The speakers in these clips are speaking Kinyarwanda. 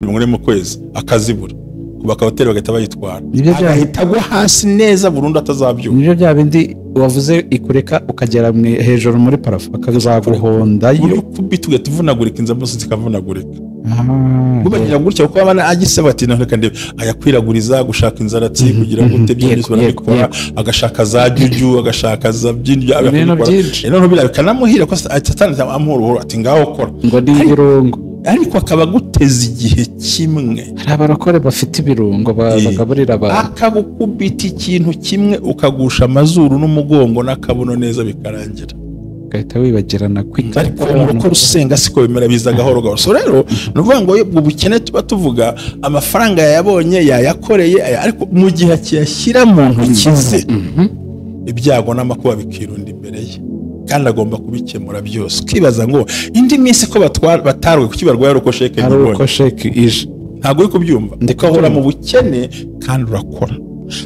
40 mu kwezi akazibura, kubaka hoteli bagahita bayitwara, Nibyo bya- agahita agwa hasi neza burundu atazabyuka. Nibyo bya bindi wavuze, ikureka ukagera hejuru muri plafond bakazaguhondayo. Buryo kubita ugahita uvunagurika, inzu zose zikavunagurika. Ah, bagira gutya kuko abana agisaba ati: "Reka ndebe," ayakwiraguriza gushaka inzaratsi kugira ngo ute byinshi. Barabikora, agashaka za juju, agashaka za byinshi. Ibintu byinshi. Noneho biriya bikanamuhira ko Satani amuha uruhuro ati: "Ngaho kora." Ngo ni ibirungo. Ariko akaba aguteza igihe kimwe. Hari abarokore bafite ibirungo bagaburira abantu. Akagukubita ikintu kimwe, ukagusha amazuru n'umugongo n'akabuno neza bikarangira. Ugahita wibagirana kwita. Ariko umurokore usenga siko bimera, biza gahoro gahoro. So rero ni ukuvuga ngo ubwo bukene tuba tuvuga, amafaranga yayabonye, yayakoreye, ariko mu gihe akiyashyira mu ntoki ze, ibyago n'amakuba bikirunda imbere ye, kandi agomba kubikemura byose. Ukibaza ngo indi minsi ko batarwe, kuki barwaye ari uko sheke ari nyibonye? Uko sheke ije. Ntabwo uri kubyumva? Ndi Ukahora kubyumva. mu bukene kandi urakora,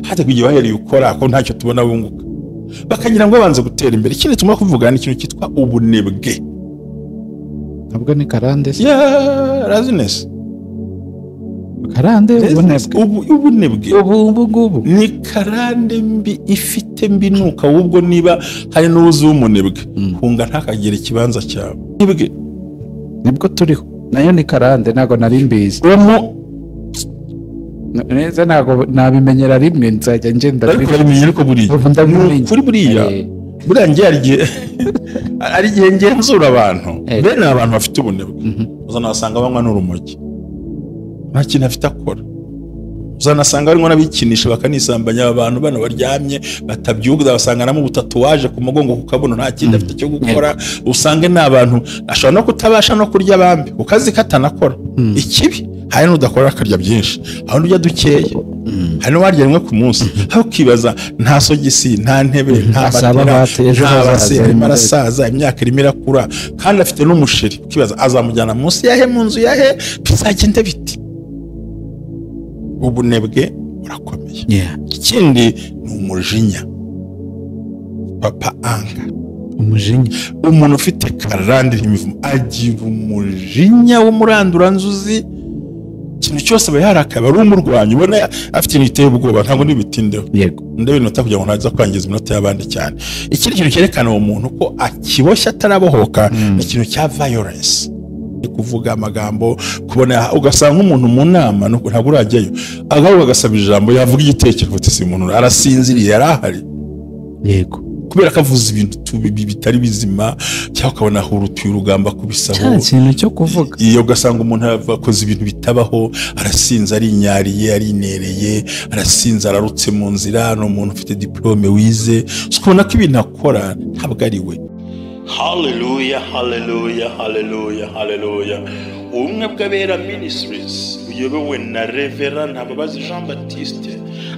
hata igihe wahereye ukora ko ntacyo tubona wunguka, bakagira ngo babanze gutera imbere. Ikindi tugomba kuvuga ni ikintu cyitwa ubunebwe. Ntabwo ni karande se? Yeah, laziness. Karande, ubunebwe. Ubunebwe. Ubu ngubu. Ni karande mbi ifite mbi nuka. Ahubwo niba hari n'uzi w'umunebwe, hunga, ntakagire ikibanza cyawe. Ubunebwe. Nibwo turiho, nayo ni karande, ntabwo nari mbizi neza, ntabwo nabimenyera rimwe, nzajya ngenda. Ariko urabimenya, ariko buriya Ubu ndabimenya. Kuri buriya buriya njye hari igihe ngenzura abantu. Bene abantu bafite ubunebwe uzanasanga banywa n'urumogi, nta kintu afite akora. Uzanasanga barimo n'abikinisha, bakanisambanya. Aba bantu bano baryamye batabyuka, uzabasanganamo ubu tatouage ku mugongo, ku kabuno, nta kindi afite cyo gukora. Usange ni abantu ashobora no kutabasha no kurya abambi ku kazi katanakora. Ikibi, hari n'udakora akarya byinshi, hari n'urya dukeya, hari n'uwarya rimwe ku munsi. Aho ukibaza, nta sogisi, nta ntebe, nta Asaba matera, bate, ejo nta hazaza base, arimo arimo arasaza, imyaka irimo irakura, kandi afite n'umusheri. Ukibaza azamujyana munsi yahe, mu nzu yahe, bizagenda biti? Ubunebwe burakomeye. Ikindi ni umujinya, papa anga. Umujinya. Umuntu ufite karande y'imivumo agira umujinya w'umuranduranzuzi. Ikintu cyose aba yarakaye, aba ari umurwanyi, ubona afite ikintu giteye ubwoba. Ntabwo ntibitindeho. Ndebe iminota kugira ngo ntaza kwangiza iminota y'abandi cyane. Ikindi kintu cyerekana uwo muntu ko akiboshye, atarabohoka, ni ikintu cya violence, kuvuga amagambo, kubona ugasanga nk'umuntu mu nama, ntabwo urajyayo, agaruka agasaba ijambo, yavuga igitekerezo uti: "Si umuntu arasinziriye, yari ahari." Kubera ko avuze ibintu bitari bizima, cyangwa ukabona ahurutuye urugamba kubisaho. Cya kintu cyo kuvuga. Iyo ugasanga umuntu akoze ibintu bitabaho, arasinze, arinyariye, arinereye, arasinze, ararutse mu nzira, ni umuntu ufite diplôme wize. So ukabona ko ibintu akora ntabwo ari we. Haleluya, haleluya, haleluya, haleluya! Ubumwe bw'Abera Ministries buyobowe na Reverend Ntababazi Jean Baptiste,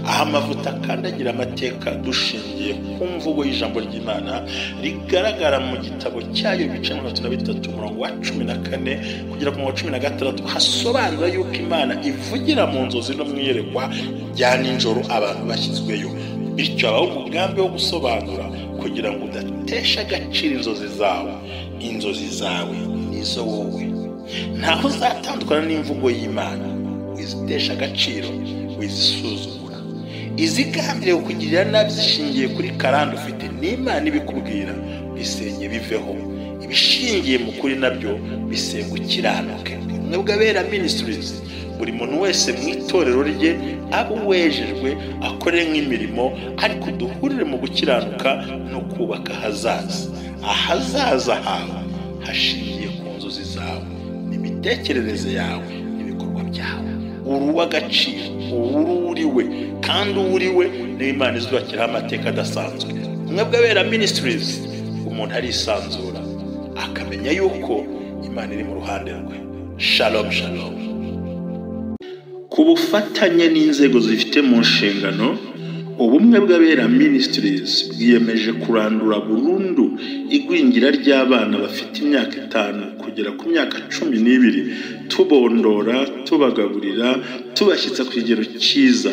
aho amavuta akandagira amateka, dushingiye ku mvugo y'ijambo ry'Imana rigaragara mu gitabo cyayo, ibice 33, umurongo wa 14 kugera ku murongo wa 16, hasobanura yuko Imana ivugira mu nzozi no mu iyerekwa rya nijoro abantu bashyizweyo. Bityo habaho umugambi wo gusobanura kugira ngo udatesha agaciro inzozi zawe. Inzozi zawe nizo wowe, ntaho uzatandukana n'imvugo y'Imana. Wizitesha agaciro, wizisuzugura. Izigambiriye kukugirira nabi zishingiye kuri karande ufite n'Imana ibikubwira, bisenye biveho. Ibishingiye mu kuri nabyo bisenga ukiranuke. Ubumwe bw'Abera Ministries, buri muntu wese mu itorero rye abe uwejejwe, akore nk'imirimo, ariko duhurire mu gukiranuka no kubaka ahazaza. Ahazaza hawe hashingiye ku nzozi zawe n'imitekerereze yawe n'ibikorwa byawe. Uri uw'agaciro, uri uriwe, kandi uwo uriwe niyo Imana izubakiraho amateka adasanzwe. Ubumwe bw'Abera Ministries, umuntu arisanzura akamenya yuko Imana iri mu ruhande rwe. Shalom, shalom. Ku bufatanye n'inzego zifite mu nshingano, Ubumwe bw'Abera Ministries bwiyemeje kurandura burundu igwingira ry'abana bafite imyaka 5 kugera ku myaka 12, tubondora, tubagaburira, tubashyitsa ku kigero cyiza.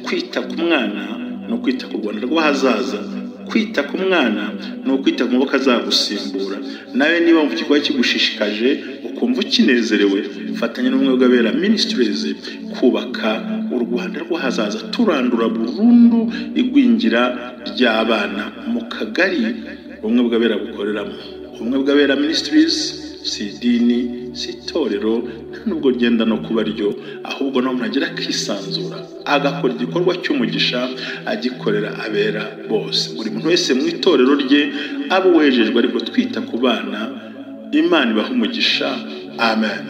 Kwita ku mwana ni ukwita ku Rwanda rw'ahazaza. Kwita ku mwana ni ukwita ku maboko azagusimbura. Nawe niba mu gikorwa kigushishikaje. Ukumva ukinezerewe, fatanya n'Ubumwe bw'Abera Ministries kubaka u Rwanda rw'ahazaza, turandura burundu igwingira ry'abana mu kagari Ubumwe bw'Abera bukoreramo. Ubumwe bw'Abera Ministries si idini, si itorero, nta nubwo ryenda no kuba ryo, ahubwo naho umuntu agira akisanzura agakora igikorwa cy'umugisha, agikorera abera bose. Buri muntu wese mu itorero rye aba uwejejwe, ariko twita ku bana. Imana ibaha umugisha. Amen.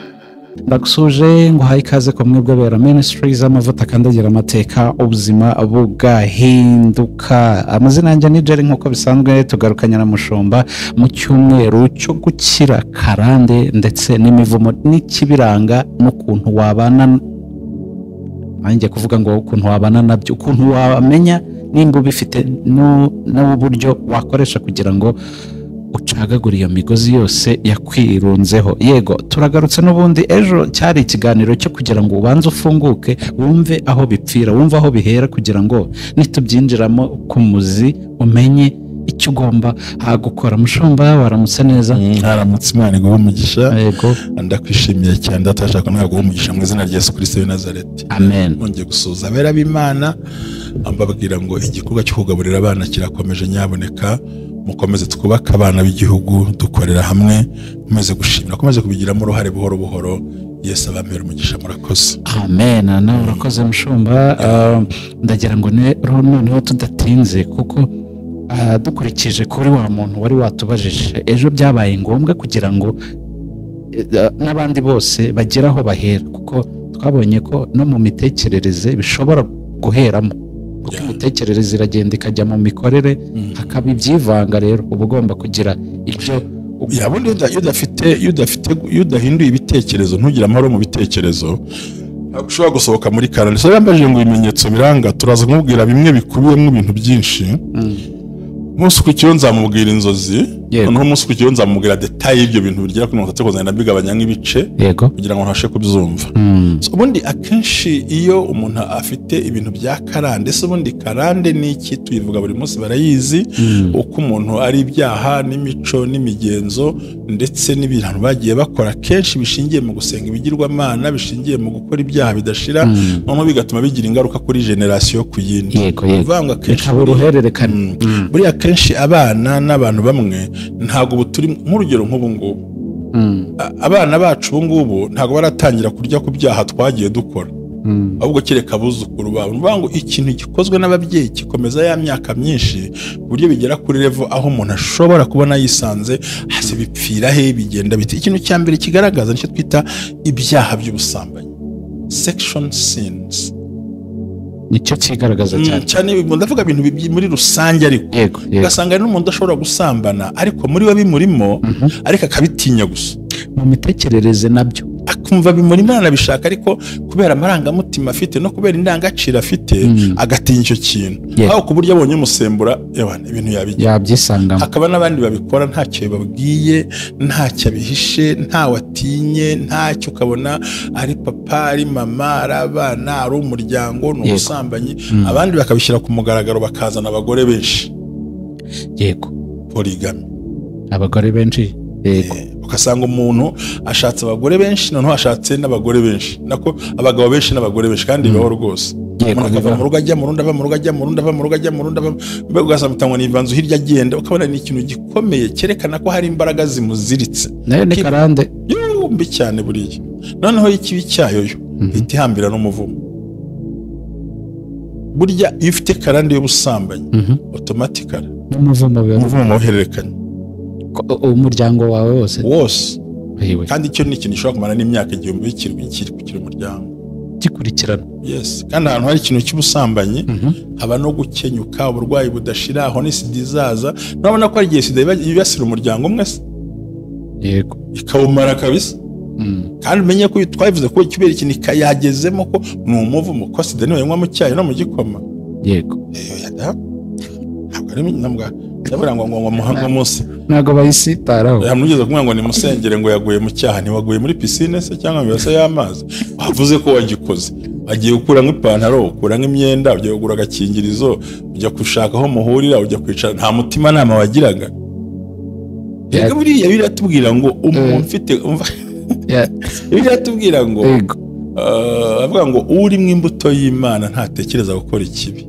Ndagusuje, nguhaye ikaze ku Bumwe bw'Abera Ministries, amavuta akandagira amateka, ubuzima bugahinduka. Amazina yanjye ni Jerry, nk'uko bisanzwe tugarukanye na mushumba mu cyumweru cyo gukira karande ndetse n'imivumo n'ikibiranga n'ukuntu wabana, nanjye kuvuga ngo ukuntu wabana nabyo, ukuntu wamenya nimba ubifite n'uburyo wakoresha kugira ngo ucagagura iyo migozi yose yakwirunzeho. Yego, turagarutse n'ubundi. Ejo cyari ikiganiro cyo kugira ngo ubanze ufunguke, wumve aho bipfira, wumve aho bihera, kugira ngo nitubyinjiramo ku muzi umenye icyo ugomba gukora. Mushumba, waramutse neza? Haramutse, Imana iguhe umugisha. Yego. Ndakwishimiye cyane, ndatashaka nawe umugisha mu izina rya Yesu Kristo w'i Nazareti. Amen. Nongeye gusuhuza abera b'Imana, mbabwira ngo igikorwa cyo kugaburira abana kirakomeje. Nyaboneka mukomeze twubake abana b'igihugu, dukorera hamwe. Mukomeze gushimira, mukomeze kubigiramo uruhare buhoro buhoro. Yesu abamere umugisha, murakoze. Amen, nawe urakoze mushumba. Ndagira ngo noneho tudatinze, kuko dukurikije kuri wa muntu wari watubajije ejo, byabaye ngombwa kugira ngo n'abandi bose bagere aho bahera, kuko twabonye ko no mu mitekerereze bishobora guheramo, kuko imitekerereze iragenda ikajya mu mikorere, hakaba ibyivanga. Rero uba ugomba kugira ibyo Ya, bundi iyo udahinduye ibitekerezo, ntugire amahoro mu bitekerezo, ntabwo ushobora gusohoka muri karande. So yambajije ngo ibimenyetso biranga, turaza kumubwira bimwe bikubiyemo ibintu byinshi. Umunsi ukurikiyeho nzamubwira inzozi. Noneho umunsi ukurikiyeho nzamubwira détails y'ibyo bintu bigera kuri 30, kuzagenda mbigabanya nk'ibice kugira ngo ntabashe kubyumva. So, ubundi akenshi iyo umuntu afite ibintu bya karande, se ubundi karande ni iki? Tuyivuga buri munsi, barayizi. Uko umuntu ari ibyaha n'imico n'imigenzo ndetse n'ibintu bagiye bakora, kenshi bishingiye mu gusenga ibigirwamana, bishingiye mu gukora ibyaha bidashira, noneho bigatuma bigira ingaruka kuri génération ku yindi. yego yego Kuvuga ngo akenshi Bikaba uruhererekane. Buriya akenshi abana n'abantu bamwe ntabwo ubu turi, nk'urugero nk'ubu ngubu, abana bacu ubu ngubu ntabwo baratangira kurya ku byaha twagiye dukora, ahubwo kereka abuzukuru babo. Ni ukuvuga ngo ikintu gikozwe n'ababyeyi gikomeza ya myaka myinshi, ku buryo bigera kuri level aho umuntu ashobora kubona yisanze hasi. Bipfira he? Bigenda bite? Ikintu cya mbere kigaragaza nicyo twita ibyaha by'ubusambanyi, sexual sins. Nicyo kigaragaza cyane. Cyane, ndavuga ibintu muri rusange, ariko yego yego ugasanga hari n'umuntu udashobora gusambana, ariko muri we bimurimo, ariko akabitinya gusa. Mu mitekerereze nabyo. Akumva bimurimo, aranabishaka, ariko kubera amarangamutima afite no kubera indangagaciro afite, agatinya icyo kintu, aho ku buryo abonye umusembura, yewana, ibintu yabigira. Yabyisangamo. Hakaba n'abandi babikora ntacyo bibabwiye, ntacyo abihishe, ntawe atinye, ntacyo. Ukabona ari papa, ari mama, ari abana, ari umuryango, ni ubusambanyi. Abandi bakabishyira ku mugaragaro, bakazana abagore benshi, polygamy. Abagore benshi, yego. Ugasanga umuntu ashatse abagore benshi, noneho ashatse n'abagore benshi, nako abagabo benshi n'abagore benshi, kandi bibaho rwose. Umuntu akava Bibaho. mu rugo ajya mu rundi, ava mu rugo ajya mu rundi, ava mu rugo ajya mu rundi, mbega ugasanga utangwa n'ivanzu hirya agenda, ukabona ni ikintu gikomeye cyerekana ko hari imbaraga zimuziritse. Nayo ni karande. Yoo, mbi cyane buriya. Noneho ikibi cyayo yo ihita ihambira n'umuvumo. Burya iyo ufite karande y'ubusambanyi, automatically N'umuvumo biba. umuvumo muhererekanya. Umuryango wawe wose. Wose. Yewe. Kandi icyo ni ikintu gishobora kumara n'imyaka 1000 bikiri umuryango. Gikurikirana. Yes, kandi ahantu hari ikintu cy'ubusambanyi haba no gukenyuka, uburwayi budashira, aho ni sida izaza. Nurabona ko hari igihe sida yibasira umuryango umwe se, Yego. ikawumara kabisa. Kandi umenye ko twabivuze ko kubera ikintu yagezemo, ko ni umuvumo, ko sida nibayinywa mu cyayi no mu gikoma. Oya da, ntabwo ari, ntabwo ndavuga ngo muhango munsi. Ntabwo bayisitaraho. Yamugeze kumwe ngo nimusengere, ngo yaguye mu cyaha. Ntiwaguye muri piscine se cyangwa mu ibase y'amazi? Wavuze ko wagikoze, agiye gukuramo ipantaro, ukuramo imyenda, ugiye kugura agakingirizo, ujya gushaka aho muhurira, ujya kwicara, nta mutima nama wagiraga. Reka buriya biratubwira ngo umuntu ufite, umva, Bibiliya tubwira ngo avuga ngo uri mu imbuto y'Imana ntatekereza gukora ikibi.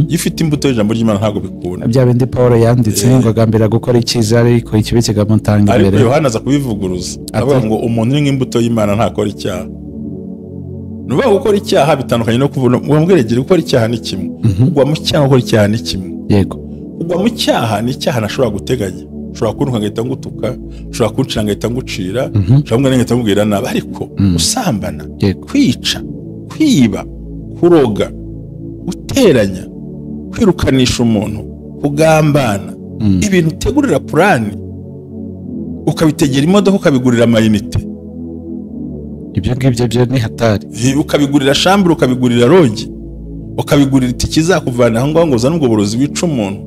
Iyo ufite imbuto y'ijambo ry'Imana ntabwo bikunda. Bya bindi Paul yanditse ngo agambira gukora icyiza ariko ikibi kikamutanga imbere. Ariko Yohana aza kubivuguruza avuga ngo umuntu uri mu imbuto y'Imana ntakora icyaha. Nuba gukora icyaha bitandukanye no kuvuga ngo mbweregere gukora icyaha ni kimwe. Kugwa mu cyaha gukora icyaha ni kimwe. Yego. Kugwa mu cyaha ni icyaha nashobora guteganya. Ushobora kuntuka ngahita ngutuka, ushobora kuncira ngahita ngucira, ushobora ngahita ngubwira nabi, ariko usambana, kwica, kwiba, kuroga, guteranya, kwirukanisha umuntu, kugambana, ibintu utegurira purani ukabitegera imodoka, ukabigurira amayinite, ibyo ngibyo byo ni hatari, ukabigurira shambure, ukabigurira rogi, ukabigurira itike izakuvana aho ngaho ngo uzane ubwo burozi wica umuntu,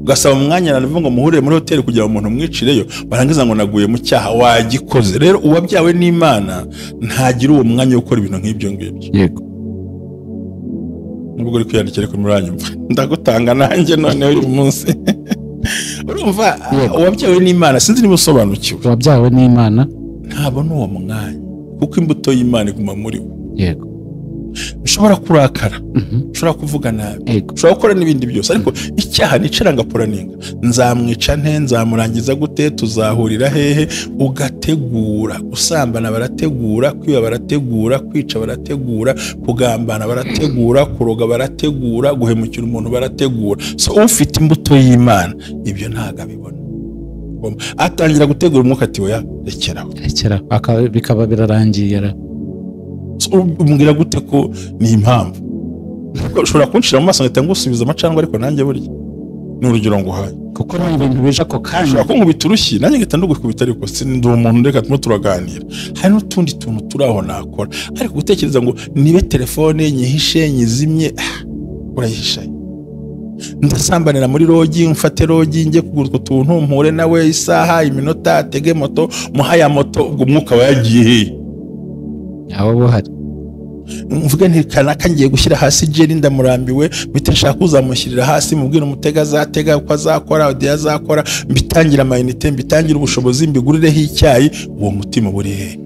ugasaba umwanya navuga ngo muhurire muri hoteli kugira ngo umuntu umwicireyo, barangiza ngo naguye mu cyaha wagikoze. Rero uwabyawe n'Imana ntagira uwo mwanya wo gukora ibintu nk'ibyo ngibyo. Yego. Nubwo uri kwiyandikira ko muranyumva ndagutanga nanjye noneho uyu munsi. Urumva uwabyawe n'Imana, sinzi niba usobanukiwe, uwabyawe n'Imana ntabona uwo mwanya kuko imbuto y'Imana iguma muri we. Yego. Ushobora kurakara, ushobora kuvuga nabi, ushobora gukora n'ibindi byose, ariko icyaha nicara ngapuraninga, nzamwica nte, nzamurangiza gute, tuzahurira hehe, ugategura. Gusambana barategura, kwiba barategura, kwica barategura, kugambana barategura, kuroga barategura, guhemukira umuntu barategura. So ufite imbuto y'Imana ibyo ntago abibona, atangira gutegura umwuka ati oya rekeraho, rekeraho, bikaba birarangiye. Umbwira gute ko ni impamvu ushobora kunshira mu maso ngahita ngusubiza amacandwe, ariko nanjye burya ni urugero nguhaye, kuko ni ibintu bije ako kanya. Ushobora kunkubita urushyi nanjye ngahita ndugukubita, ariko ndi umuntu, reka turimo turaganira, hari n'utundi tuntu turi aho nakora, ariko gutekereza ngo nibe telefone nyihishe nyizimye, urayihisha. Ndasambanira muri rogi, mfate rogi njye kugura utwo tuntu, mpure nawe isaha, iminota, atege moto, muhaya moto, ubwo umwuka wayagiye hehe? Aho buhari. Mvuge nti kanaka ngiye gushyira hasi jeri ndamurambiwe, mpita nshaka uzamushyirira hasi, mubwire umutega azatega uko azakora, odiya azakora, mbitangira amayinite, mbitangira ubushobozi, mbigurireho icyayi, uwo mutima buri hehe?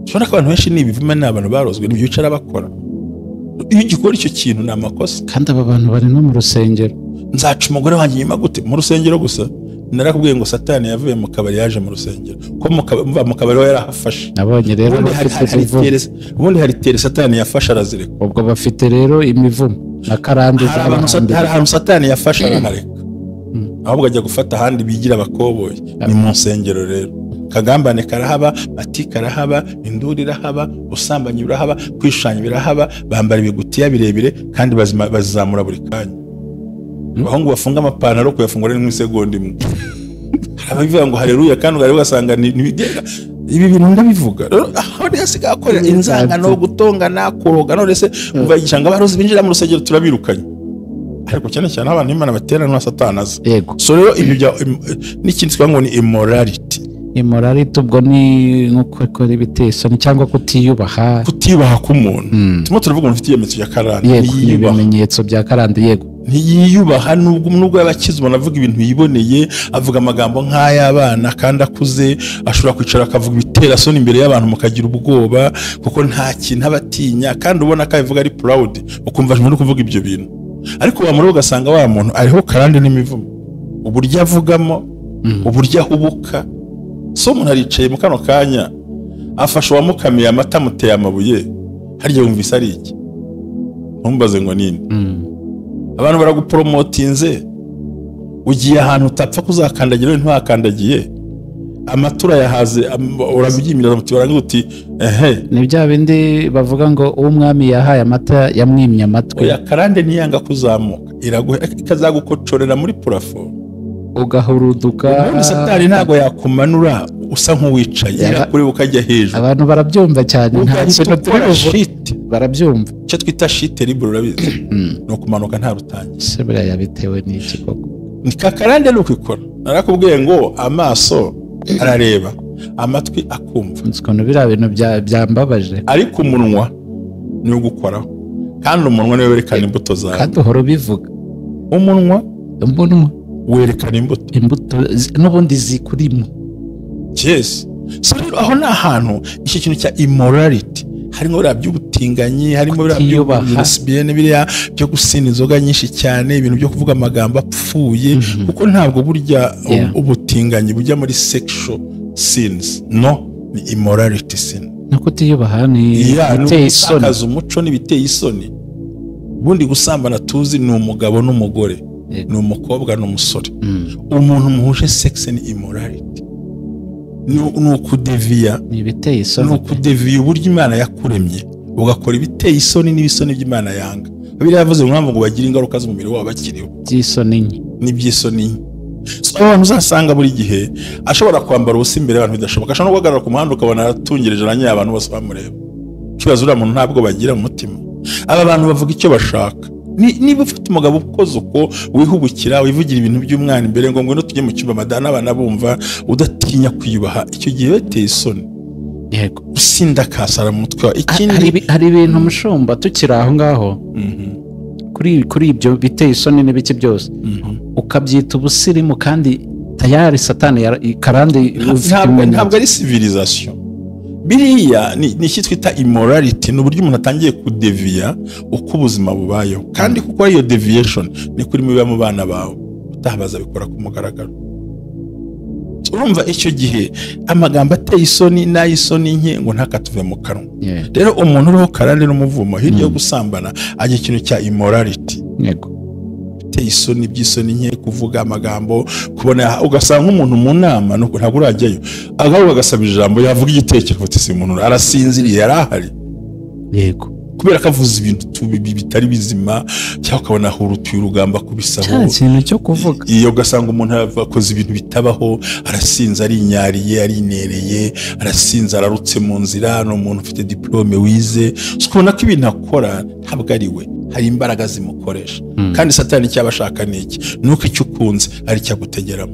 Ushobora ko abantu benshi ni ibivume, ni abantu barozwe, nibyo bicara bakora. Iyo ugikora icyo kintu ni amakosa. Kandi aba bantu bari no mu rusengero. Nzaca umugore wanjye inyuma gute? Mu rusengero gusa? Narakubwiye ngo Satani yavuye mu kabari yaje mu rusengero, ko mu kabari we yarahafashe. Nabonye rero ubundi hari tere Satani yafashe arazireka. Ubwo bafite rero imivumo na karande z'abantu. Hari ahantu Satani yafashe arahareka, ahubwo ajya gufata ahandi bigira abakoboyi, ni mu nsengero. Rero kagambane karahaba, ati karahaba, induru irahaba, ubusambanyi burahaba, kwishushanya birahaba, bambara ibigutiya birebire kandi bazamura buri kanya. Abahungu bafunga amapantaro kuyafungura ni nk'isegonda imwe. Ababivuga ngo haleluya kandi ugareba ugasanga ni ibi bintu ndabivuga. Aho hasigaye akorera inzangano, gutongana, kuroga, none se umva igishanga abarozi binjira mu rusengero turabirukanye. Ariko cyane cyane abantu Imana batera na Satani aza. So rero ibyo bya n'ikindi twa ngo ni immorality. Immorality ubwo ni nko gukora ibitesoni cyangwa kutiyubaha. Kutiyubaha k'umuntu. Turimo turavuga umuntu ufite ibimenyetso bya karande. Ibimenyetso bya karande, yego. Ntiyiyubaha nubwo yabakize, umuntu avuga ibintu yiboneye, avuga amagambo nk'ay'abana kandi akuze, ashobora kwicara akavuga ibitera soni imbere y'abantu mukagira ubwoba kuko nta kintu abatinya, kandi ubona ko abivuga ari proud, ukumva ashobora no kuvuga ibyo bintu. Ariko wamureba ugasanga wa muntu ariho karande n'imivumo, uburyo avugamo, uburyo ahubuka. So umuntu aricaye mu kano kanya afashe uwamukamiye amata amuteye amabuye, harya wumvise ari iki? Ntumbaze ngo nini. Abantu baragupromotinze, ugiye ahantu utapfa kuzakandagira ntiwakandagiye, amatura yahaze urabyimira muti barangiza uti ehe. Ni bya bindi bavuga ngo uw'umwami yahaye amata yamwimye amatwi. Oya, karande ntiyanga kuzamuka, iraguha ikazagukocorera muri plafond ugahuruduka. Ubundi Satani ntago yakumanura usa nk'uwicaye, irakureba ukajya hejuru. Abantu barabyumva cyane, nta kintu turi barabyumva. Icyo twita shite libre urabizi, ni ukumanuka nta rutangiye. Se buriya yabitewe n'iki koko? Ni kakarande ni ukwikora. Narakubwiye ngo amaso arareba, amatwi akumva. Ukuntu biriya bintu byambabaje. Ariko umunwa ni ugukoraho, kandi umunwa niwe werekana imbuto zawe. Kandi uhora ubivuga. Umunwa werekana imbuto. Imbuto n'ubundi zikurimo. Yes. So rero aho ni ahantu icyo kintu cya immorality, harimo biriya by'ubutinganyi, harimo biriya by'ubu biriya byo gusinda inzoga nyinshi cyane, ibintu byo kuvuga amagambo apfuye, kuko ntabwo burya ubutinganyi bujya muri sexual sins, no ni immorality sin. No kutiyubaha ni biteye isoni, umuco ni biteye isoni. Ubundi gusambana tuzi ni umugabo n'umugore, ni umukobwa n'umusore. Umuntu muhuje sex ni immorality, ni ukudeviya, ni biteye isoni, ni ukudeviya uburyo Imana yakuremye ugakora ibiteye isoni n'ibisoni by'Imana yanga. Bibiliya yavuze ngo ngo bagira ingaruka z'umubiri wabo bakiriho, by'isoni nke n'iby'isoni nke. So abantu uzasanga buri gihe ashobora kwambara ubusa imbere y'abantu bidashoboka, ashobora no guhagarara ku muhanda ukabona aratungirije aranyeye abantu bose bamureba. Ikibazo uriya muntu ntabwo bagira mu mutima. Aba bantu bavuga icyo bashaka. Niba ufite umugabo ukoze uko wihubukira, wivugira ibintu by'umwana imbere ngo ngwino tujye mu cyumba madana abana bumva, udatinya kwiyubaha, icyo gihe biteye isoni. Yego, usinda kasara mu mutwe. Ikindi hari ibintu mushumba tukiri aho ngaho kuri ibyo biteye isoni n'ibiki byose ukabyita ubusirimu, kandi tayari satani karande ntabwo ari civilisation. Biriya ni iki twita immorality, ni uburyo umuntu atangiye kudeviya uko ubuzima bubayeho, kandi kuko iyo deviation ni kuri miba mu bana bawe utabaza bikora ku mugaragaro. Urumva icyo gihe amagambo ateye isoni n'ay'isoni nke ngo ntakatuve mu kanwa. Rero umuntu uriho karande n'umuvumo hirya yo gusambana ajya ikintu cya immorality. Yego, biteye isoni by'isoni nke, kuvuga amagambo, kubona ugasanga umuntu mu nama nuko ntabwo urajyayo, agaruka agasaba ijambo, yavuga igitekerezo ati si umuntu arasinziriye yarahari. Yego, kubera ko avuze ibintu bitari bizima, cyangwa ukabona ahurutuye urugamba kubisaho, cya kintu cyo kuvuga. Iyo ugasanga umuntu akoze ibintu bitabaho, arasinze arinyariye, arinereye, arasinze ararutse mu nzira, ni umuntu ufite diplome wize, ukabona ko ibintu akora ntabwo ari we, hari imbaraga zimukoresha. Kandi satani icyo abashaka ni iki? Nuko icyo ukunze ari cyo agutegeramo.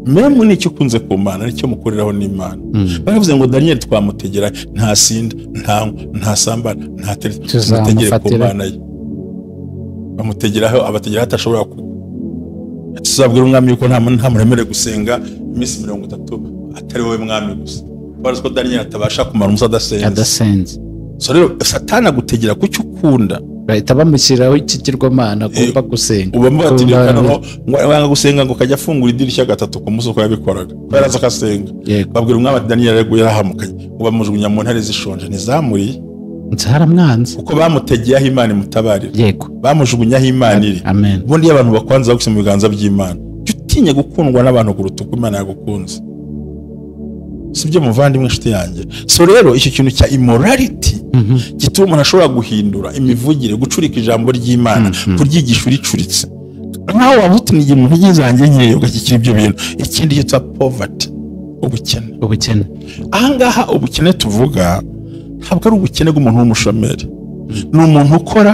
Memu nicyo ukunze ku Mana, nicyo mukoreraho n'Imana. Baravuze ngo Daniel twamutegera ntasinda, ntanywa, ntasambana, ntatereta, tumutegere ku Mana ye. Bamutegeraho abategera atashobora kugwa. Tuzabwira umwami yuko nta muremere gusenga iminsi 30 atari wowe mwami gusa. Barazi ko Daniel atabasha kumara umunsi adasenze. So rero satani agutegera ku cyo ukunda, bahita bamushyiraho ikigirwamana agomba gusenga. Uba mubatirikana ngo wanga gusenga ngo kajya afungura idirishya gatatu ku munsi uko yabikoraga, yaraza akasenga. Babwira umwami ati Daniel yaguye yarahamukanye, ngo bamujugunya mu ntare zishonje ntizamuriye, nzaramwanze kuko bamutegeye aho Imana imutabarira. Yego, bamujugunya aho Imana iri. Amen. Ubundi iyo abantu bakwanze bagushyira mu biganza by'Imana, jya utinya gukundwa n'abantu kuruta uko Imana yagukunze. Sibyo muvandimwe inshuti yanjye? So rero icyo kintu cya immorality gituma umuntu ashobora guhindura imivugire, gucurika ijambo ry'Imana, kuryigisha uricuritse, nkaho waba utiniye mu ntege zanjye nkeya ugashyikira ibyo bintu. Ikindi cyitwa poverty, ubukene. Ubukene ahangaha ubukene tuvuga ntabwo ari ubukene bw'umuntu w'umushomeri, ni umuntu ukora,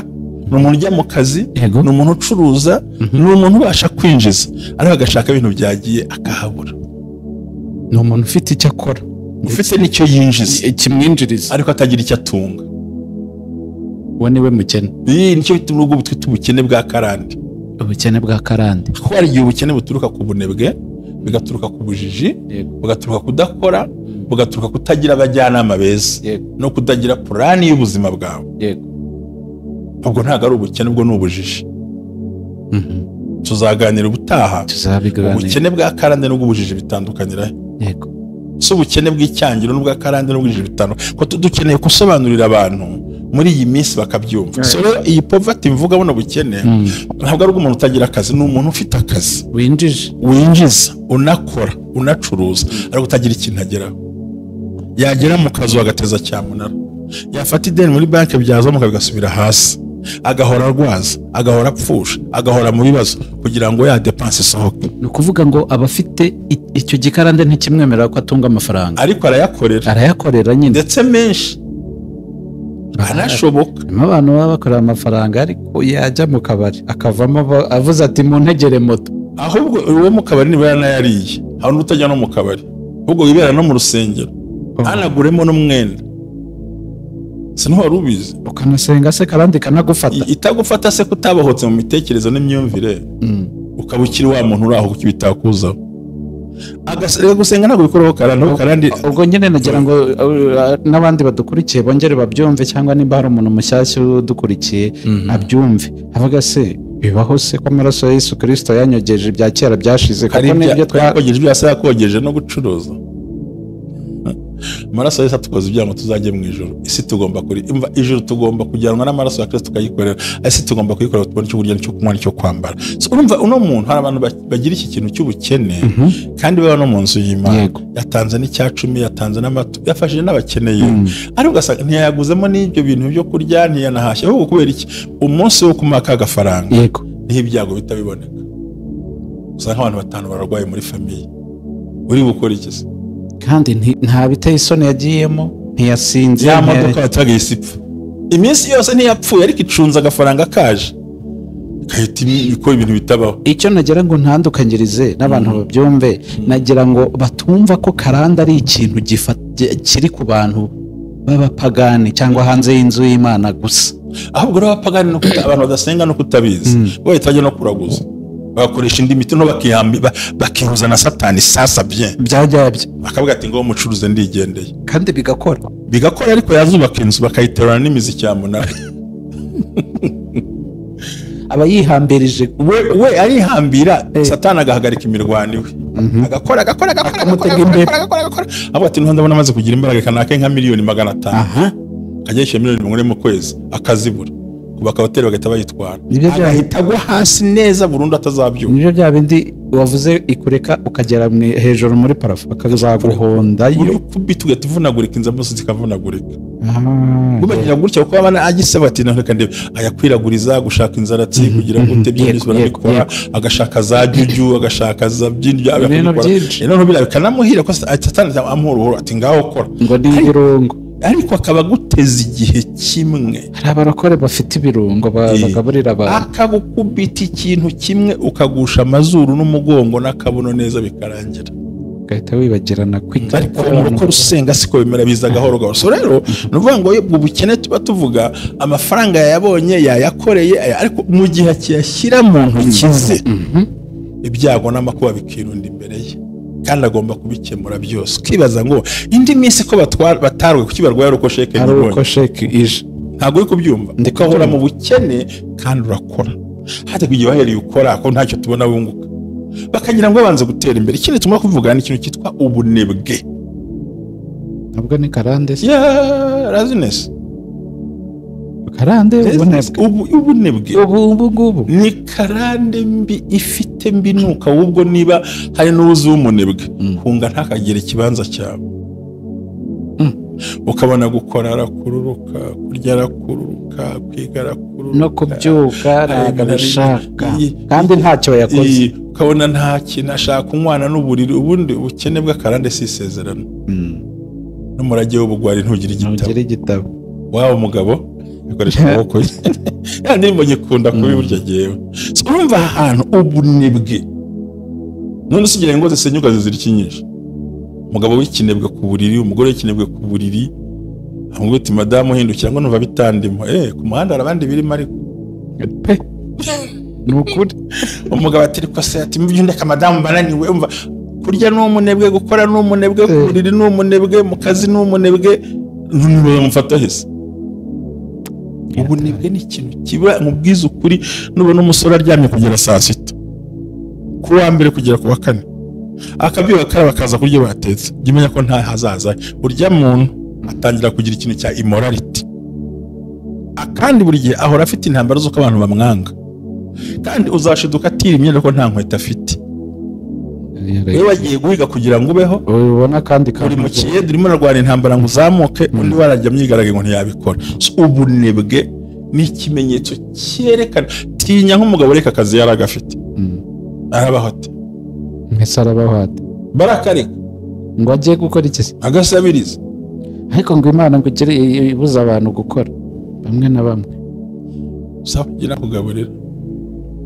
ni umuntu ujya mu kazi, ni umuntu ucuruza, ni umuntu ubasha kwinjiza, ariko agashaka ibintu byagiye akahabura. Ni umuntu ufite icyo akora, ufite n'icyo yinjiza kimwinjiriza, ariko atagira icyo atunga. Uwo niwe mukene. Iyi nicyo bituma ubwo twita ubukene bwa karande. Ubukene bwa karande kuko hari igihe ubukene buturuka ku bunebwe, bigaturuka ku bujiji, bugaturuka kudakora, bugaturuka kutagira abajyanama beza, no kutagira purani y'ubuzima bwawe. Ubwo ntabwo ari ubukene, ubwo ni ubujiji. Tuzaganira ubutaha ubukene bwa karande n'ubw'ubujiji bitandukanira. Yego, si ubukene bw'icyangiro n'ubwa karande n'ubw'ubujiji bitandukanye, ko dukeneye gusobanurira abantu muri iyi minsi bakabyumva. So rero iyi poverty mvuga buno bukene ntabwo ari umuntu utagira akazi, ni umuntu ufite akazi winjiza, unakora, unacuruza, ariko utagira ikintu ageraho. Yagera mu kazu agateza cyamunara, yafata ideni muri banki byazamuka bigasubira hasi, agahora arwaza, agahora apfusha, agahora mu bibazo kugira ngo ya dépense isohoke. Ni ukuvuga ngo abafite icyo gikarande ntikimwemerera ko atunga amafaranga, ariko arayakorera, arayakorera nyine, ndetse menshi anashoboka. Harimo abantu baba bakorera amafaranga ariko yajya mu kabari akavamo avuze ati muntegere moto. Ahubwo uwo mu kabari niba yanayariye, hari n'utajya no mu kabari, ahubwo wibera no mu rusengero, anaguremo n'umwenda. Sinuwari ubizi. Ukanasenga se karande kanagufata. Itagufata se kutabohotse mu mitekerereze n'imyumvire, ukaba ukiri wa muntu uri aho bitakuzaho. Agaseka gusenga ntabwo bikuraho karande, ahubwo karande. Ubwo nyine nagira ngo n'abandi badukurikiye bongere babyumve, cyangwa nimba hari umuntu mushyashya udukurikiye abyumve, avuga se bibaho se ko amaraso ya Yesu Kristo yanyogeje, ibya kera byashize? Hari Kuko nibyo ibya yakogeje ibya se, yakogeje no gucuruza. Amaraso ya Yesu atukoza ibyaha ngo tuzajye mu ijuru. Isi tugomba kuri imva ijuru, tugomba kujyanwa n'amaraso ya Kristo tukayikorera. Isi tugomba kuyikorera tubone icyo kurya n'icyo kunywa n'icyo kwambara. So, urumva uno muntu, hari abantu bagira iki kintu cy'ubukene kandi baba no mu nzu y'Imana. Yatanze n'icya cumi, yatanze n'amatu, yafashije n'abakeneye, ariko ugasanga ntiyayaguzemo n'ibyo bintu byo kurya, ntiyanahashye. Ahubwo kubera iki? Umunsi wo kumuha agafaranga niho ibyago bihita biboneka. Usanga nk'abantu batanu bararwaye muri famille. Uri gukora iki se? Kandi nta biteye isoni yagiyemo, ntiyasinze. Ya modoka yatwaga isi ipfa iminsi yose, ntiyapfuye, ariko icunze agafaranga kaje igahita ikora ibintu bitabaho. Icyo nagira ngo ntandukanyirize n'abantu babyumve, nagira ngo batumva ko karande ari ikintu kiri ku bantu b'abapagani cyangwa hanze y'inzu y'Imana gusa. Ahubwo rero abapagani no abantu badasenga no kutabizi, bo bahita bajya no kuraguza, bagakoresha indi miti no bakihuza na Satani. Sasa bien. Byajyabyo. Bakavuga ati: "Ngo mucuruze, ndigendeye." Kandi bigakora. Bigakora, ariko yazubaka inzu bakayiterura n'imizi cyamunara. Aba yihambirije. We arihambira, Satani agahagarika imirwano iwe, agakora, agakora, agakora, Akamutega agakora, imbere. agakora, agakora, agakora. Avuga ati: "Noneho ndabona amaze kugira imbaraga, kanake nka miliyoni 500." Akajya yishyura miliyoni 40 mu kwezi, akazibura, kubaka hoteli bagahita bayitwara. Nibyo Agahita agwa hasi neza burundu, atazabyuka. Nibyo bya bindi wavuze, ikureka ukagera hejuru muri plafond bakazaguhondayo. Uri kubita ugahita uvunagurika, inzu zose zikavunagurika. Kubagira gutya kuko abana agisaba ati: "None reka ndebe." Ayakwiraguriza gushaka inzaratsi kugira ngo ute byinshi. Barabikora, agashaka za juju, agashaka za byinshi. Ibintu byinshi. Noneho biriya bikanamuhira ko Satani amuha uruhuro ati: "Ngaho kora." Ngo ni ibirungo. Ariko akaba aguteza igihe kimwe. Hari abarokore bafite ibirungo bagaburira abantu. Akagukubita ikintu kimwe, ukagusha amazuru n'umugongo n'akabuno neza, bikarangira. Ugahita wibagirana kwita. Ariko umurokore usenga siko bimera, biza gahoro gahoro. So rero ni ukuvuga ngo ubwo bukene tuba tuvuga, amafaranga yayabonye, yayakoreye, ariko mu gihe akiyashyira mu ntoki ze, ibyago n'amakuba bikirunda imbere ye, kandi agomba kubikemura byose. Ukibaza ngo indi minsi ko batarwe, kuki barwaye ari uko sheke Ari nyibonye? uko sheke ije. Ntabwo uri kubyumva? Ndi Ukahora kubyumva. mu bukene kandi urakora, hata igihe wahereye ukora ko ntacyo tubona wunguka, bakagira ngo babanze gutera imbere. Ikindi tugomba kuvuga ni ikintu cyitwa ubunebwe. Ntabwo ni karande se? Ya laziness. Karande, ubunebwe. Ubunebwe. Ubu ngubu. Ni karande mbi, ifite mbi nuka. Ahubwo niba hari n'uzi w'umunebwe, hunga, ntakagire ikibanza cyawe. Ukabona gukora arakururuka, kurya arakururuka, kwiga arakururuka, No kubyuka ntabwo abishaka kandi ntacyo yakoze. Ukabona nta kintu ashaka, kunywana n'uburiri. Ubundi ubukene bw'akarande si isezerano. N'umurage w'ubugwari ntugira igitabo. Ntugira igitabo. Waba umugabo bikoresha amaboko ye, ya ndirimbo nyikunda kubi burya jyewe. So, urumva aha hantu ubunebwe, none usigira ngo zisenyuka zizira iki nyinshi? Umugabo w'ikinebwe ku buriri, umugore w'ikinebwe ku buriri, amubwira ati: "Madamu, hindukira," ngo: "Numva bitandimo." Ku muhanda hari abandi birimo ariko. Pe, ni ukuri. Umugabo ati: "Ariko se," ati: "Mubyo ndeka madamu, bananiwe." Umva, kurya ni umunebwe, gukora ni umunebwe, ku buriri ni umunebwe, mu kazi ni umunebwe, mufata hese? Ubunebwe ni ikintu kiba. Mubwiza ukuri, nubona umusore aryamye kugera saa 6 ku wa mbere kugera ku wa kane, akabyuka akaraba, akaza kurya batetse, jya umenya ko nta hazaza he. Urya muntu atangira kugira ikintu cya immorality, kandi buri gihe ahora afite intambara z'uko abantu bamwanga, kandi uzashiduka atira imyenda ko nta nkweto afite. Wowe wagiye guhiga kugira ngo ubeho, Ubona kandi uri mu kiyede, urimo urarwana intambara ngo uzamuke, undi warajya amyigaragaye ngo ntiyabikora. So, ubunebwe ni ikimenyetso cyerekana. Tinya nk'umugabo ureka akazi yari agafite. Arabaho ate? Mbese arabaho ate? Barakareka. Ngo agiye gukora iki se? Agasabiriza. Ariko ngo Imana ngo igire ibuza abantu gukora bamwe na bamwe. Sawa, jya nakugaburira.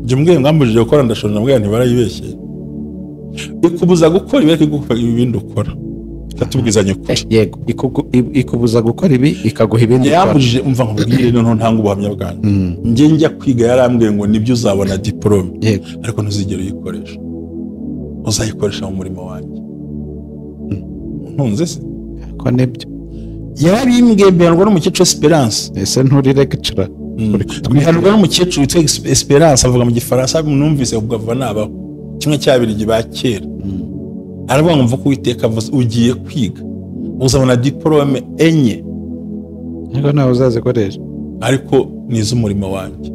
Jya umbwiye ngo ambujije gukora ndashonje, mbwira ntibarayibeshyeye. Ikubuza gukora ibi ariko iguha ibindi ukora. Ikatubwizanya ukuri. Yego, ikubuza gukora ibi, ikaguha ibindi ukora. Yambujije, umva nkubwire noneho ntanga ubuhamya bwanjye. Njye njya kwiga yarambwiye ngo: "Nibyo, uzabona diporome, ariko ntuzigere uyikoresha." Uzayikoresha mu murimo wanjye. Ntunze se? Ko nibyo. Yarabimbwiye mbihanurwa n'umukecuru Esperance. Ese nturi lecturer? Mbihanurwa n'umukecuru witwa Esperance, avuga mu Gifaransa, numvise ubwo ava nabaho. Kimwe cy'Ababiligi ba kera. Aravuga ngo mvuka Uwiteka avuze, ugiye kwiga. Uzabona diplome 4. Ariko nawe uzazikoresha. Ariko ni iz'umurimo wanjye.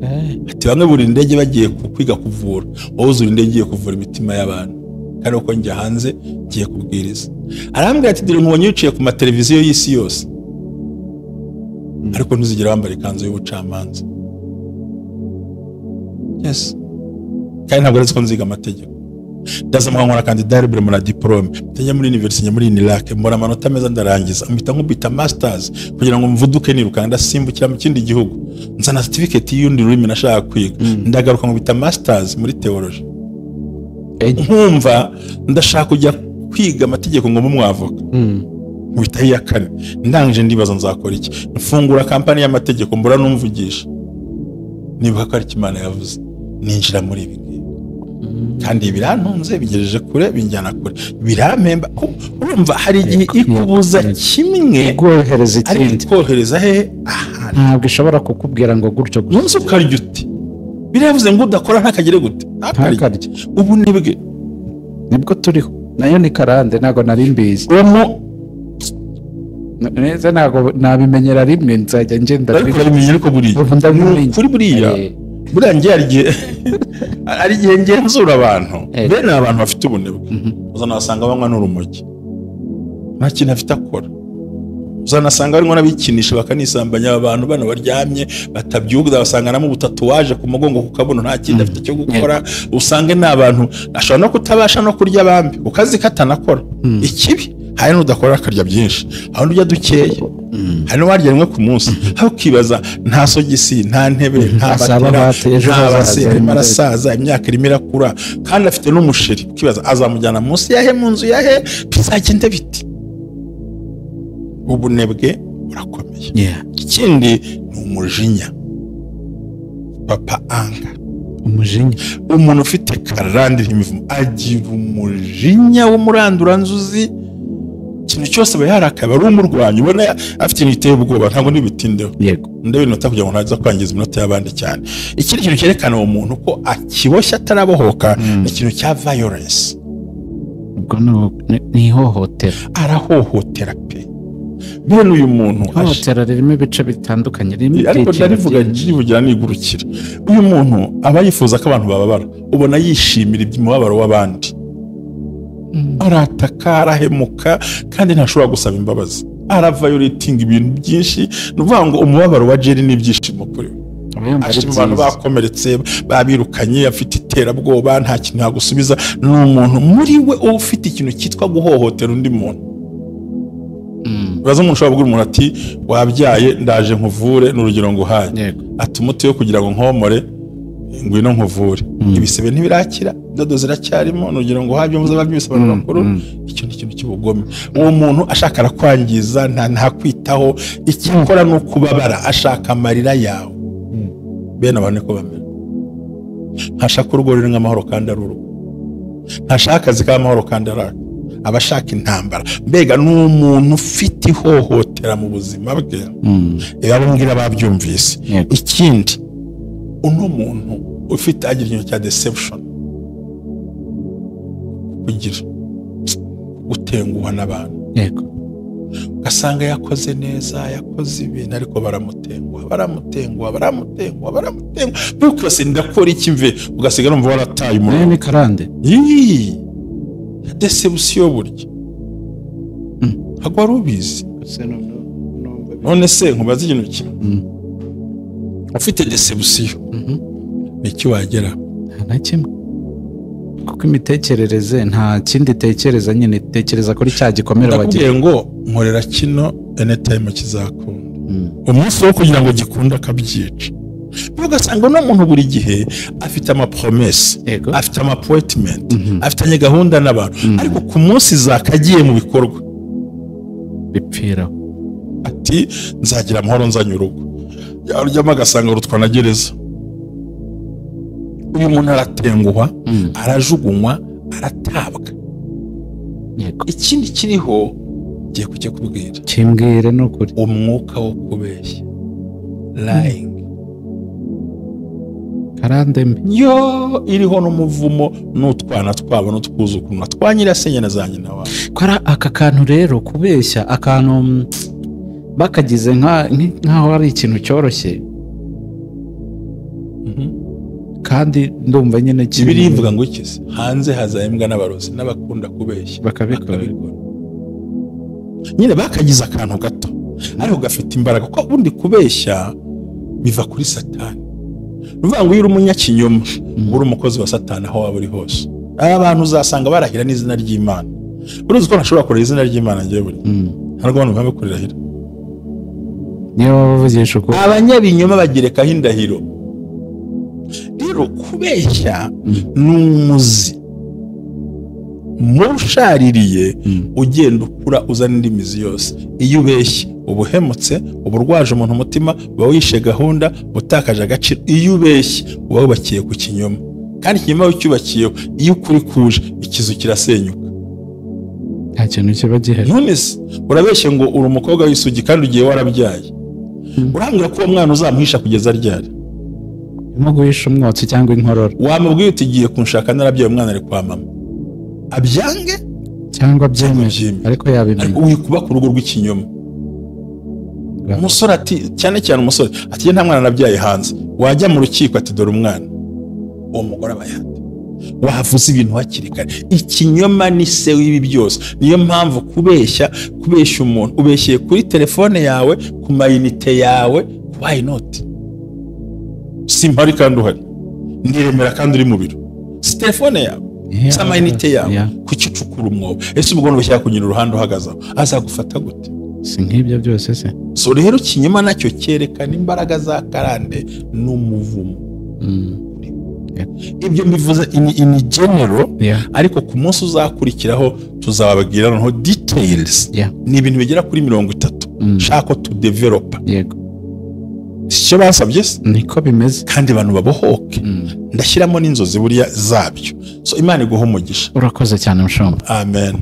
Ati bamwe buri indege bagiye kwiga kuvura, wowe uzura indege ugiye kuvura imitima y'abantu. Kandi uko njya hanze ngiye kubwiriza. Arambwira ati dore nkubonye wicaye ku mateleviziyo y'isi yose. Ariko ntuzigera wambara ikanzu y'ubucamanza. Yes. Kandi ntabwo ariko nziga amategeko. Ndazamuka nkora candidat libre muri diplome. Njya muri university, njya muri UNILAK, mbona amanota meza ndarangiza. Mpita nkubita masters kugira ngo mvuduke niruka ndasimbukira mu kindi gihugu. Nzana certificate y'undi rurimi nashaka kwiga. Ndagaruka nkubita masters muri theology. Nkumva ndashaka kujya kwiga amategeko ngo mumwavoka. Nkubita iya kane. Ndangije ndibaza nzakora iki. Mfungura kampani y'amategeko mbura numvugisha. Nibuka ko ari Imana yavuze. Ninjira muri ibi. Kandi birantunze bigejeje kure binjyana kure birampemba. Urumva hari igihe ikubuza kimwe ikohereza ikindi, ikohereza he aha. Ntabwo ishobora kukubwira ngo gutyo gusa. Nunze ukarya uti biravuze ngo udakora ntakagire gute ntakarye. Ubu nibwe nibwo turiho nayo ni karande, ntago nari mbizi neza, ntago nabimenyera rimwe, nzajya ngenda ariko nabimenye. Ariko buriya kuri buriya buriya ngiye ari igihe ngenzura abantu bene abantu bafite ubunebwe, uzanasanga banywa n'urumogi nta kintu afite akora, uzanasanga barimo n'abikinisha bakanisambanya abantu bano baryamye batabyuka, basanga ubutatuwaje ku mugongo ku kabuno nta kindi afite cyo gukora. Usange n'abantu ashobora no kutabasha no kurya abambi ukazi katanakora ikibi. Hari n'udakora akarya byinshi, hari n'urya dukeya, hari n'uwarya rimwe ku munsi. Aho ukibaza nta sogisi, nta ntebe, nta batera, nta base, arimo arasaza, imyaka irimo irakura, kandi afite n'umusheri. Ukibaza azamujyana munsi yahe, mu nzu yahe, bizagenda biti. Ubunebwe burakomeye. Ikindi ni umujinya. Papa anga umujinya. Umuntu ufite karande y'imivumo agira umujinya w'umuranduranzuzi. Ikintu cyose aba yarakaba ari umurwanyi, ubona afite ibintu biteye ubwoba. Ntabwo ntibitindeho, ndebe inota kugira ngo ntaza kwangiza iminota y'abandi cyane. Ikindi kintu cyerekana uwo muntu ko akiboshye atarabohoka ni ikintu cya violence. Ubwo ni ihohotera, arahohotera pe. Bene uyu muntu ihohotera ririmo ibice bitandukanye, ariko ndarivuga njivugira nigurukira. Uyu muntu aba yifuza ko abantu bababara, ubona yishimira iby'umubabaro w'abandi. Arataka, arahemuka, kandi ntashobora gusaba imbabazi. Aravayolatinga ibintu byinshi. Ni ukuvuga ngo umubabaro wa Jerry ni ibyishimo kuri we. Ashima abantu bakomeretse, babirukanye, afite iterabwoba, nta kintu yagusubiza. Ni umuntu muri we ufite ikintu cyitwa guhohotera undi muntu. Uraza umuntu ushobora kubwira umuntu ati wabyaye ndaje nkuvure, ni urugero nguhaye. Ati umuti wo kugira ngo nkomore ngwino nkuvure. Ibisebe ntibirakira, indodo ziracyarimo, nugira ngo habyo muze babyisobanura bakuru. Icyo ni ikintu cy'ubugome. Uwo muntu ashaka arakwangiza, nta kwitaho, icyakora no kubabara, ashaka amarira yawe. Bene abantu niko bamera. Ntashaka urugo rurimo amahoro kandi ari urugo, ntashaka akazi k'amahoro kandi ari aka, aba ashaka intambara. Mbega ni umuntu ufite ihohotera mu buzima bwe. Abambwira babyumvise. Ikindi, uno muntu ufite agira ikintu cya deception, kugira gutenguha n'abantu. Yego. Ugasanga yakoze neza, yakoze ibintu, ariko baramutenguha, baramutenguha, baramutenguha, baramutenguha. Byose ndakora iki mve, ugasiga numva warataye umurongo. Ni karande. Deception burya. Ntabwo wari ubizi. None se nkubaze ikintu kimwe. Ufite deception niki wagera? Nta kimwe. Kuko imitekerereze nta kindi tekereza nyine, tekereza kuri cya gikomere wagiye. Ndakubwiye ngo nkorera kino anytime kizakunda. Umunsi wo kugira ngo gikunde akabyica. Ugasanga no muntu buri gihe afite ama promesse, afite ama appointment, afitanye gahunda n'abantu, ariko ku munsi zakagiye mu bikorwa bipfira. Ati nzagira amahoro nzanye urugo. Yaryama agasanga rutwa na gereza. Uyu muntu aratenguhwa, arajugunywa, Aratabwa. Yego. Ikindi kiriho ngiye kujya kubwira. Kimbwire n'ukuri. Umwuka wo kubeshya, lying. Karande mbi. Yo iriho n'umuvumo n'utwana twabo n'utwuzukuru na twa nyirasenge na za nyina wabo. Kora aka kantu rero, kubeshya, akantu bakagize nk'aho ari ikintu cyoroshye. Kandi ndumva nyine Bibiliya ivuga ngo iki se? Hanze haza imbwa n'abarozi n'abakunda kubeshya bakabikora. Bakabikora. Nyine bakagize akantu gato ariko gafite imbaraga, kuko ubundi kubeshya biva kuri Satani. Ni ukuvuga ngo iyo uri umunyakinyoma, uba uri umukozi wa Satani aho waba uri hose. Aba bantu uzasanga barahira n'izina ry'Imana. Uruzi ko ntashobora kurahira izina ry'Imana njyewe buri, ntabwo abantu baba kurirahira. Niyo baba bavugisha ukuri. Abanyabinyoma bagerekaho indahiro. Rero kubeshya ni umuzi mushaririye, ugenda ukura uzana indi mizi yose. Iyo ubeshye uba uhemutse, uba urwaje umuntu umutima, uba wishe gahunda, utakaje agaciro. Iyo ubeshye uba wubakiye ku kinyoma, kandi ikinyoma ucyubakiyeho, iyo ukuri kuje ikizu kirasenyuka. Nta kintu kiba gihari. None se urabeshye ngo uri umukobwa w'isugi kandi ugiye warabyaye, urambwira ko uwo mwana uzamuhisha kugeza ryari? Nko guhisha umwotsi cyangwa inkorora. Wamubwiye uti: "Igiye kunshaka narabyaye, umwana ari kwa mama," abyange cyangwa abyemeye, abyemeye. Ariko yabimenya. Ariko wikuba ku rugo rw'ikinyoma. Umusore ati, cyane cyane umusore ati: "Njye nta mwana nabyaye hanze." Wajya mu rukiko ati: "Dore umwana." Uwo mugore aba yate? Wavuze ibintu hakiri kare. Ikinyoma ni se w'ibi byose. Niyo mpamvu kubeshya, kubeshya umuntu ubeshyeye kuri telefone yawe, ku mayinite yawe, why not? Simpari kandi uhari, ndiremera kandi uri mu biro, si telefone yawe, si amayinite yawe, kuki ucukura umwobo? Ese ubwo nubeshya kunyura uruhande uhagaze aho, azagufata gute? Si nk'ibyo byose se? So rero ikinyoma nacyo cyerekana imbaraga za karande n'umuvumo. Ibyo mbivuze in general, ariko ku munsi uzakurikiraho tuzababwira noneho details. Ni ibintu bigera kuri 30 nshaka ko tudevelopa. Si cyo basabye se? Niko bimeze. Kandi abantu babohoke. Ndashyiramo n'inzozi buriya zabyo. So Imana iguha umugisha. Urakoze cyane, mushumba. Amen.